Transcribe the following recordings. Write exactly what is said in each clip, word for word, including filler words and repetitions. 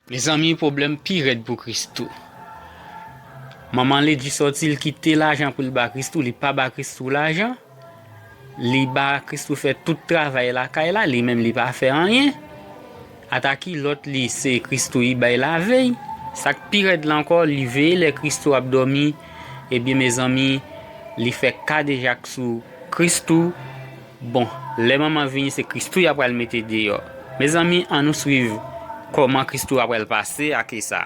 Mezanmi, pwoblèm pi rèd pou Christoo. Manman li di sòti, l kite lajan pou l ba Christoo, li pa ba Christoo lajan. Li ba Christoo fè tout travay lakay la, li menm li pa fè anyen. Ata ki lòt li se Christoo li bay lave. Sa k pi rèd la ankò, li veye lè Christoo ap dòmi. Ebyen, mezanmi, li fè kadejak sou Christoo. Bon, lè manman vini, se Christoo y ap pral mete deyò. Mezanmi, ann nou swiv kòman Christoo ap pral pase ak sa.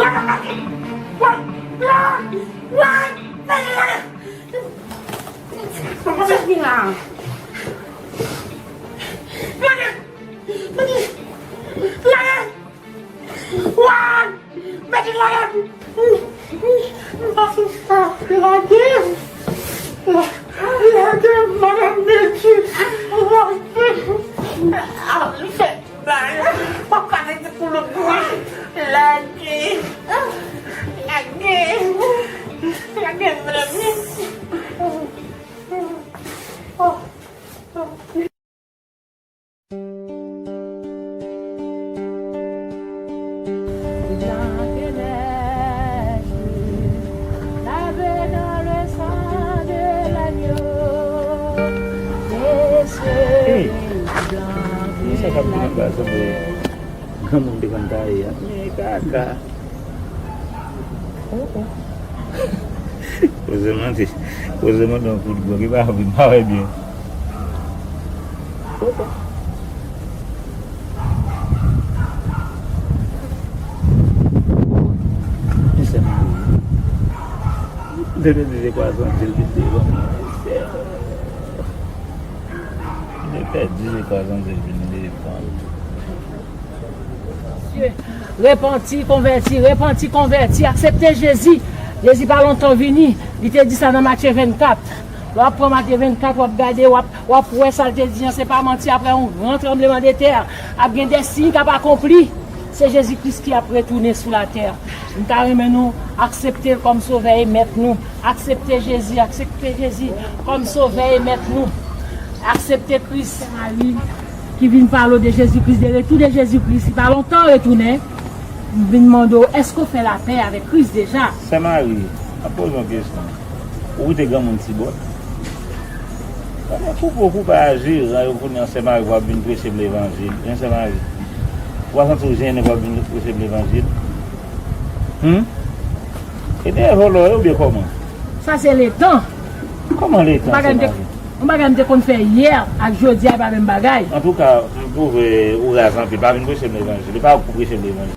Lage! Lage! Lage! Mete lage m! M pa sou sa! Lage m! Lage m, madanm Medi! Lage m! Ah, li fè mal! Papa, li di pou lòt bwa! Lage! Lage! Lage m, madanm Medi! Oh. Blanc que neige, lavé dans le sang de l'agneau. Hey, blanc que sa k ap vin anba sanble granmoun te konn taye a. Men kaka. Oh, oh. Poze mande, poze mande yon kout gwo ki pa vin pa wè byen. Oh, oh. Mesye, mande. Depi di se kwa zanjil ki devan mwen. Mesye. Depi di se kwa zanjil vin devan. Repanti, konvèti, repanti, konvèti, aksepte Jezi. Jezi pa lontan vini. Li te di sa nan Matye vennkat. Lè w ap pran Matye vennkat, w ap gade, w ap, w ap wè sa l te di an, se pa manti. Apre yon gran tranblemanntè, ap gen de siy k ap akonpli. Se Jezi Kris ki ap retounen sou latè. M ta renmen nou aksepte l kòm Sovè e Mèt nou. Aksepte Jezi, aksepte Jezi kòm Sovè e Mèt nou. Aksepte Kris. Sè Mari ki vin pale w de Jezi Kris, de retou de Jezi Kris, li pa lontan retounen. M vin mande w, èske w fè lapè avèk Kris deja? Sè Mari, m ap poze w yon kesyon. Ou kite granmoun ti bòt? Gade koupe w koupe a jeran yo kounye an, Sè Mari, w ap vin preche m levanjil. Wi, Sè Mari. W ap santi w jennen, w ap vin preche m levanjil. Hum? E dèyè vòlò yo oubyen kòman? Sa se letan. Kòman letan, Sè Mari? Yon bagay m te konn fè yè ak jodi a, e pa menm bagay. Antouka, m twouve ou raz anpil. Pa vin preche m levanjil. E pa ou k pou preche m levanjil.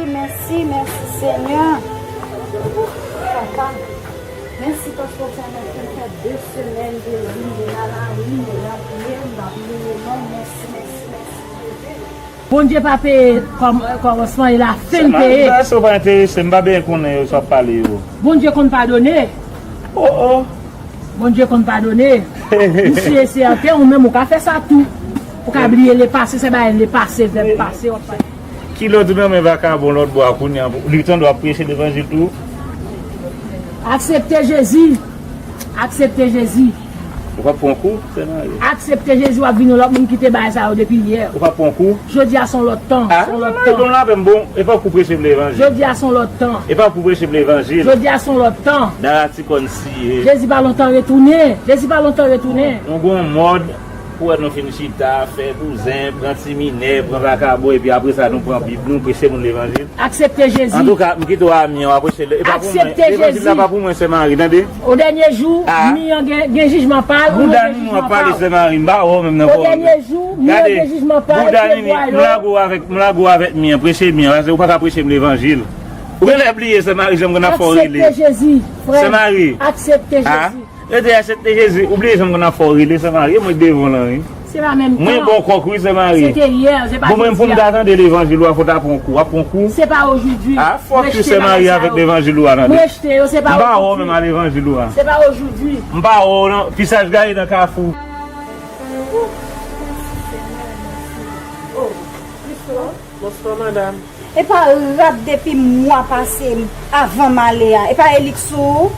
Mèsi, mèsi, mèsi, Senyè. Papa, mèsi paske w pèmèt mwen fè de semèn Jezi m vin nan lari, m pa bliye, m pa bliye non, mèsi, mèsi, mèsi, Jezi. Bondye pa peye kòm, kòmansman e lafen l peye. Sa w pa enterese, m pa bezwen konnen yo, sa w ap pale yo. Bondye konn padone. Oh, oh. Bondye konn padone. M si e sèten, ou menm ou ka fè sa tou. Ou ka bliye lepase, se bagay lepase, vèb pase w ap pale. Kilòt ou nan men vakabon lòt bò a kounye a, li tande w ap preche levanjil tou. Aksepte Jezi. Aksepte Jezi. Ou p ap pran kou, sè Mari. Aksepte Jezi, w ap vin yon lòt moun ki te bay sa yo depi yè. Ou p ap pran kou. Jodi a se yon lòt tan, se yon lòt tan. Mari, bon, la, bon, e pa kou preche m levanjil. Jodi a se yon lòt tan. E pa kou preche m levanjil. Jodi a se yon lòt tan. Dara ti kòn siye. Jezi pa lontan retounen. Jezi pa lontan retounen. Nou gon mòd pou wè nou fin chita, fè bouzen, pran ti minè, pran vakabon, epi apre sa nou pran Bib nou, preche moun levanjil. Aksepte Jezi. Antouka, m kite w a mi an, w ap preche. E pa pou mwen. Aksepte Jezi. Levanjil la pa pou mwen, sè Mari, tande. O dènye jou, mi an gen, gen jijman pa l, ou gen jijman pa w. Bouda nou ap pale, sè Mari, m pa wè w menm nan fò. O dènye jou, mi an gen jijman pa l, epi bwa yo. M lage w avèk, m lage w avèk mi an, preche mi an, paske ou pa ka preche m levanjil. Ou genlè bliye, sè Mari, jan m konn ap fè w rele. Aksepte Jezi, frè. Sè Mari. Aksepte Jezi. Rete aksepte Jezi. Ou bliye jan m konn ap fè w rele, sè Mari. E mwen k devan w lan, wi. Se pa menm tan. Mwen bon kòk, wi, sè Mari. Se te yè, se pa jodi a. Bon, mwen, pou m ta tande levanjil ou a, fò w ta pran kou. W ap pran kou? Se pa ojodwi. A, fòk tou sè Mari avèk levanjil ou a, tande. Mwen rejte yo, se pa ojodwi. M pa wè w menm a levanjil ou a. Se pa ojodwi. M pa wè w nan, fisaj gaye nan kafou. Oh, Kristo. Bonswa, madanm. Epa rap depi mwa pase avan m ale a. Epa Elix ou.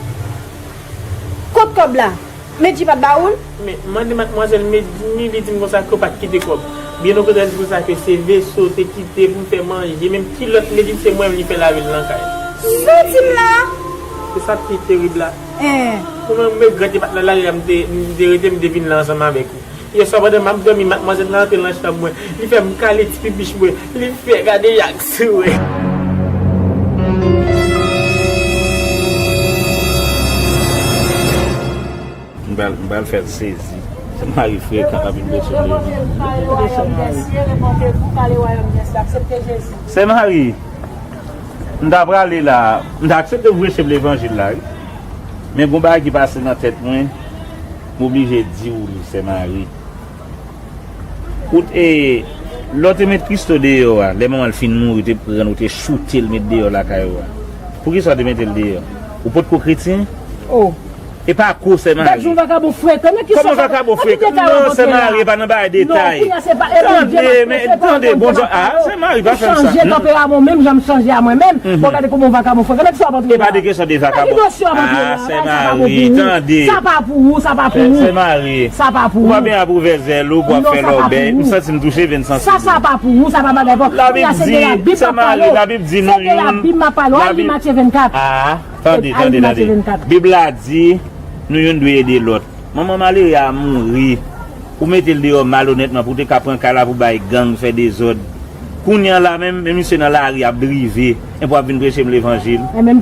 Kot kòb la? Medji pa t ba ou l? Men, m mande madmwazèl Medji, li di m konsa ke yo pa t kite kòb. Byen okontrè, li di konsa ke se veso te kite pou m fè manje, menm kilòt Medji se mwen menm li fè lave l nan kay. Sa w di m la? Se sa ki terib la. Hein. Pou mwen, m regrèt e pa t nan lari a m te, m te rete, m te vin la ansanm avèk ou. Yèswa pandan m ap dòmi, madmwazèl la antre nan chanm mwen. Li fè m kale ti pipich mwen. Li fè gade yak sou mwen. M pral, m pral fè l sezi. Sè Mari frekan anpil mesye. Sè Mari, m ta prale la, m ta aksepte pou preche m levanjil la, wi. Men gon bagay ki pase nan tèt mwen, m oblije di w li, Sè Mari. Ou te, lè w te met Kristo deyò a, lè manman l fin mouri, te pran l, ou te choute l, met deyò lakay ou a. Poukisa w te mete l deyò? Ou potko kretyen? Oh. E pa kou, Sè Mari. Gad yon vakabon frekan, men ki sa? Kòman vakabon frekan? Non, Sè Mari, e pa nan bagay detay. Non, kounye a se pa, e Bondye m ap pran, se pa Bondye m ap pale. Tande, men, tande, Bondye, a, Sè Mari, pa fè m sa. Ou chanje tanperaman w menm jan m chanje a mwen menm. Bon, gade kòman w vakabon frekan. Nan ki sa w ap antre la? E pa de kesyon de vakabon. Nan ki dosye w ap antre la? Sa pa pou ou. Tande. Sa pa pou ou, sa pa pou ou. Sè Mari. Sa pa pou ou. Ou pa byen ap ouvè zèl ou pou ap fè lòbèy. Non, sa pa pou ou. M santi m touche venn santim. Sa, sa pa pou ou, sa pa bagay pa w. Labib di, Sè Mari, Labib di nou youn. Se de Labib m ap pale w. Al li Matye vennkat. A, tande, tande, tande. Bib la di, nou youn dwe ede lòt. Manman malere a mouri. Ou mete l deyò malonètman pou w te ka pran kay la pou bay gang fè dezòd. Kounye a la menm, men misye nan lari ap drive. Enpi w ap vin preche m levanjil.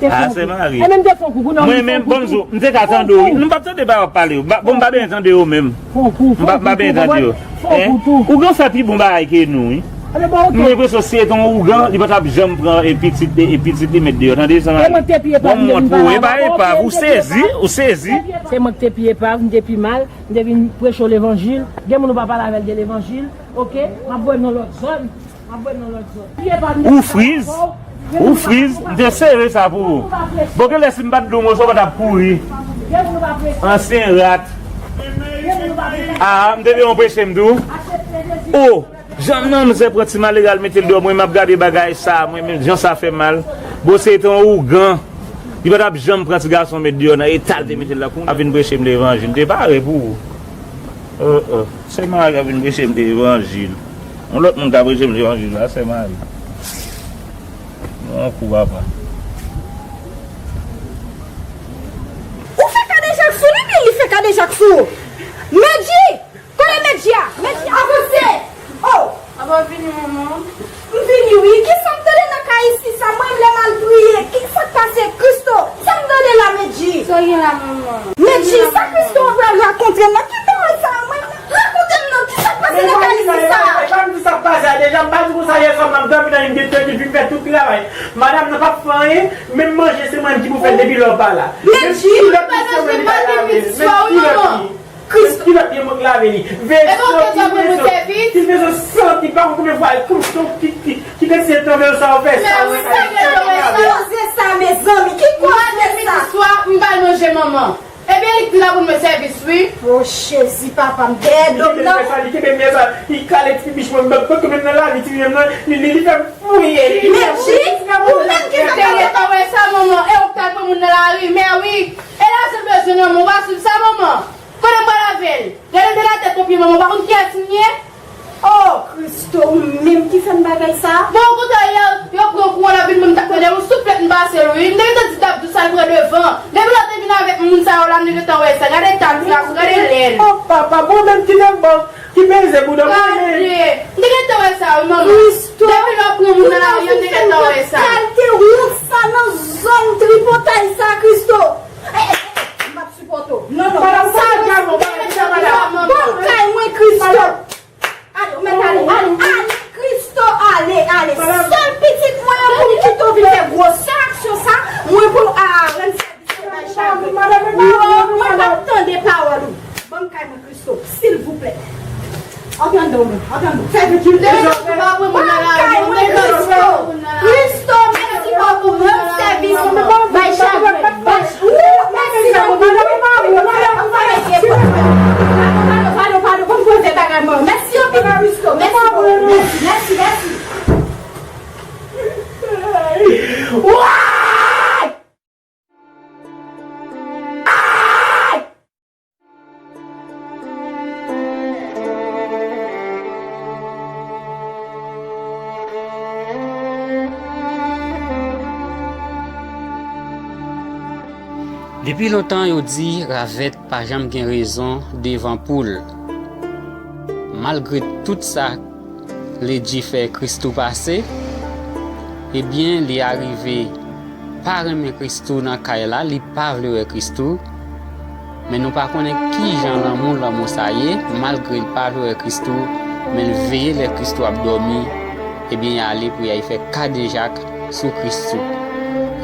A, Sè Mari. Mwen menm, ban m di w, m te ka tande w, wi. Nou p ap tande bagay w ap pale yo. Bon, m pa byen tande yo menm. M pa, m pa byen tande yo. Hein? Ou gen fè pi bon bagay ke nou, wi. Mwen gen enpresyon si se te yon ougan, li pa t ap janm pran e pitit li, e pitit li met deyò. Tande, Sè Mari. Bon, m montre w, e pa epav, ou sezi, ou sezi. Se mwen ki te pi epav, m te pi mal. M te vin preche w levanjil. Gen moun ou pa pale avè l de levanjil. Oke? M ap voye m nan lòt zòn. M ap voye m nan lòt zòn. Ou friz. Ou friz. M te sere sa pou ou. Bon, genlè si m pa t di w mo sa, w pa t ap kouri. Ansyen rat. A, m te vin preche m tou. Oh! Jan manzè pran ti malere al mete l deyò, mwen m ap gade bagay sa, mwen menm, jan sa fè mal. Bon, se te yon ougan. Li pa t ap janm pran ti gason met deyò nan eta l te mete l la. Kounye a vin preche m levanjil. M te pare pou ou. Oh, oh. Sè Mari ap vin preche m levanjil. Yon lòt moun ka preche m levanjil la, Sè Mari. Yon kou, papa. Ou fè kadejak sou li, men li fè kadejak sou ou. Medji! Kote Medji a? Medji, avanse! Oh! Apa w vini, manman? M vini, wi. Kisa m tande nan kay isi sa? Mwen menm lè m al priye. Kisa k pase, Kristo? Sa m tande la, Medji? Sa w gen la, manman? Medji, sa Kristo pral rakonte m nan? Ki bagay sa? Mwen, rakonte m non, kisa k pase nan kay isi sa? E pa m di sa k pase a deja, m pa di konsa yè swa m ap dòmi nan yon byen trankil, vin fè tout travay. Madanm nan p ap fè anyen, menm manje se mwen menm ki pou fè l depi lè w pa la. Medji, kilòt li se mwen li pa lave, menm kilòt li. Kris. Kilòt li mwen k lave li. Veso ki bezwen, ki bezwen santi, pa konn konbyen fwa, ki, ki, ki kantite tan veso sa yo fè sa, mwen ka koze sa, mezanmi, ki koze sa? M pa manje, manman. Ebyen, li k vin aprann mwen sèvis, wi. O Jezi, papa m, dèyè do m nan. Li kenbe m sa, li kenbe m sa, li kale ti pipich mwen, m, m, m nan lari, ti pipich mwen nan, li, li, li fè m fouye. Li fè m fouye. Ou menm ki fè m te gentan wè sa, manman, e ou k t al pran moun nan lari, mè wi. E Lazè bezwen nan mwen, ou pa swiv sa, manman. Kote m pral avè l? Lè l leve latèt sou pye, manman, ou pa konn kiyès m ye? Oh, Christo, ou menm ki fè m bagay sa? Bon, ou kontan yè, yo pran kouran nan vin ban m, t ap tande yon souflèt m pase l, wi. M te gentan di Dabdou sa l pran devan. Depi lè w te vin avèk moun sa yo la, m te gentan wè sa. Gade eta fi a, gade lè l. Oh, papa, bon, menm kite m bon, ki peze bouda mwen, men. Gade. M te gentan wè sa, wi, manman. Christo, depi lè w pran moun nan lari a, m te gentan wè sa. Kalte wont sa nan zòn tripotay sa, Christo. Eh, eh, eh, eh, m p ap sipòte w. Non, non, sa, sa, sa, sa, sa, sa, ban m kay mwen, Christo. Ale, ou mèt ale, ale, ale, Christo, ale, ale. Sèl pitit mwen an pou m kite w vin fè gwosè aksyon sa, mwen pou, a, rann sèvis bay chagren. Mwen p ap tande pawòl ou. Ban m kay mwen, Christo, silvouplè. Antre anndan w menm, antre anndan w. Fè vit, vit, vit. Ban m kay mwen, Christo. Christo, mèsi bòkò pou rann sèvis bay chagren. Bay ch-, wi, mèsi, zanmi. Padon, padon, padon, padon, ban m poze bagay mwen. Mèsi anpil, Christo. Mèsi, mèsi, mèsi, mèsi. Depi lontan yo di ravèt pa janm gen rezon devan poul. Malgre tout sa Ledji fè Christoo pase, ebyen, li arive pa renmen Christoo nan kay la, li pa vle wè Christoo. Men nou pa konnen kijan lanmou, lanmou sa ye, malgre l pa vle wè Christoo, men l veye lè Christoo ap dòmi, ebyen, y ale pou y al fè kadejak sou Christoo.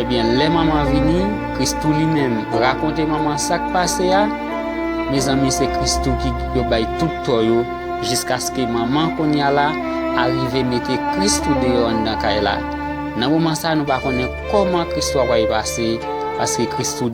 Ebyen, lè manman vini, Christoo li menm rakonte manman sa k pase a. Mezanmi, se Christoo ki yo bay tout tò yo, jiskaske manman kounye a la arive mete Christoo deyò anndan kay la. Nan moman sa, nou pa konnen kòman Christoo ap pral pase, paske Christoo